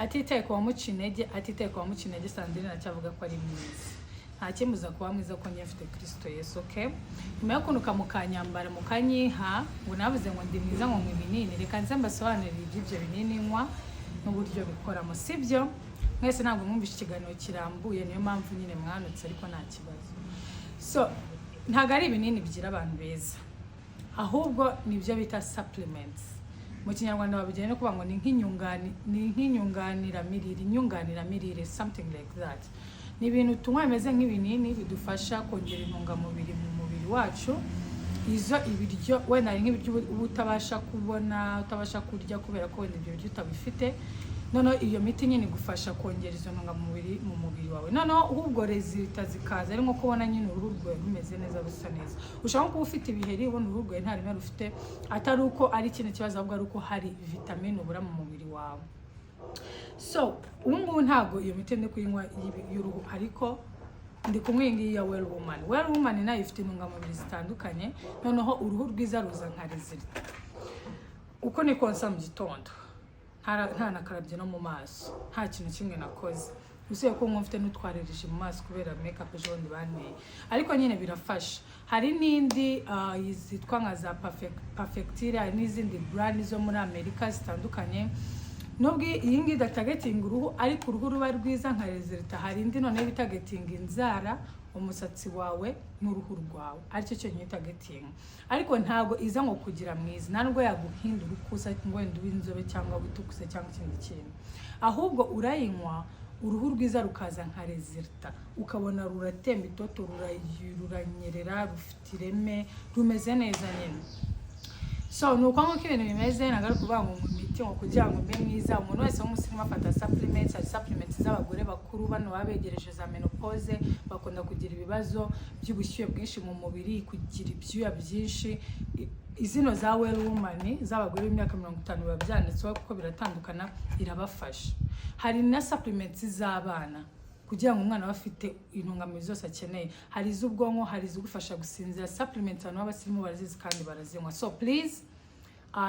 Atitaye ku bamuca intege, atitaye ku bamuca intege, Sandrine aracyavuga ko ari mwiza. Nta kimbuza kuba mwiza ko njye mfite Kristo Yesu. Okay, nyuma yo kunuka mukanyambara, mukanyiha ngo navuze ngo ndi mwiza, ngo nywa ibinini, reka nze mbasobanurire iby'ibyo binini nywa n'uburyo bikoramo. Sibyo? Mwese ntabwo mwumvishe ikiganiro kirambuye, niyo mpamvu nyine mwanutse, ariko nta kibazo. So ntabwo ari ibinini bigira abantu beza, ahubwo nibyo bita supplements. Mu Kinyarwanda babigena no kuvuga ngo ni nk'inyunganiramirire, inyunganiramirire, something like that. Ni ibintu tunywa bimeze nk'ibinini, bidufasha kongera intungamubiri mu mubiri wacu. Izo ibiryo wenda hari nk'ibiryo uba utabasha kubona, utabasha kurya kubera ko wenda ibyo biryo utabifite. Noneho iyo miti nyine igufasha kongera izo ntungamubiri mu mubiri wawe, noneho ahubwo résultat zikaza ari nko kubona nyine uruhu rwawe rumeze neza, rusa neza. Ushobora nko kuba ufite ibiheri, ubona uruhu rwawe nta rime rufite, atari uko ari ikindi kibazo, ahubwo ari uko hari vitamine ubura mu mubiri wawe. So ubu ngubu ntabwo iyo miti ndi kuyinywa y'uruhu, ariko ndi kunywa iyi ngiyi ya Well Woman. Well Woman nayo ifite intungamubiri zitandukanye. Noneho uruhu rwiza ruza nka résultat. Uko ni konsa mu gitondo, ntanakarabye no mu maso, nta kintu kimwe nakoze, usibye ko mfite n'utwaririje mu maso kubera makeup ejo bundi banteye, ariko nyine birafasha. Hari n'indi zitwa nka za Perfectire, hari n'izindi brand zo muri Amerika zitandukanye. Nubwo iyi ngiyi idatargetinga uruhu, ariko uruhu ruba rwiza nka résultat. Hari indi noneho itargetinga inzara, umusatsi wawe n'uruhu rwawe, aricyo cyonyine itargetinga, ariko ntabwo iza ngo kugira mwiza, nta nubwo yaguhindura uko usa, ngo wenda ube inzobe cyangwa witukuse cyangwa ikindi kintu. Ahubwo urayinywa, uruhu rwiza rukaza nka résultat, ukabona ruratemba itoto, ruranyerera, rufite ireme, rumeze neza nyine. So ni uko nguko ibintu bimeze. Ntabwo ari ukuvuga ngo mu miti ngo kugira ngo mbe mwiza. Umuntu wese w'umusirimu afata supplements. Hari supplements z'abagore bakuru, bano baba begereje za menopause, bakunda kugira ibibazo by'ubushyuhe bwinshi mu mubiri, kugira ibyuya byinshi. Izino za Well Woman z'abagore b'imyaka 50 biba byanditseho kuko biratandukana, irabafasha. Hari na supplements z'abana kugira ngo umwana abe afite intungamubiri zose akeneye. Hari iz'ubwonko, hari izigufasha gusinzira. Supplements abantu b'abasirimu barazizi kandi barazinywa. So please,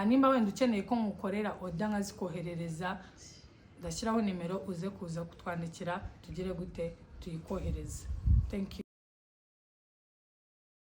nimba wenda ukeneye ko nkukorera order nkazikoherereza, ndashyiraho nimero uze kuza kutwandikira, tugire gute, tuyikohereze. Thank you.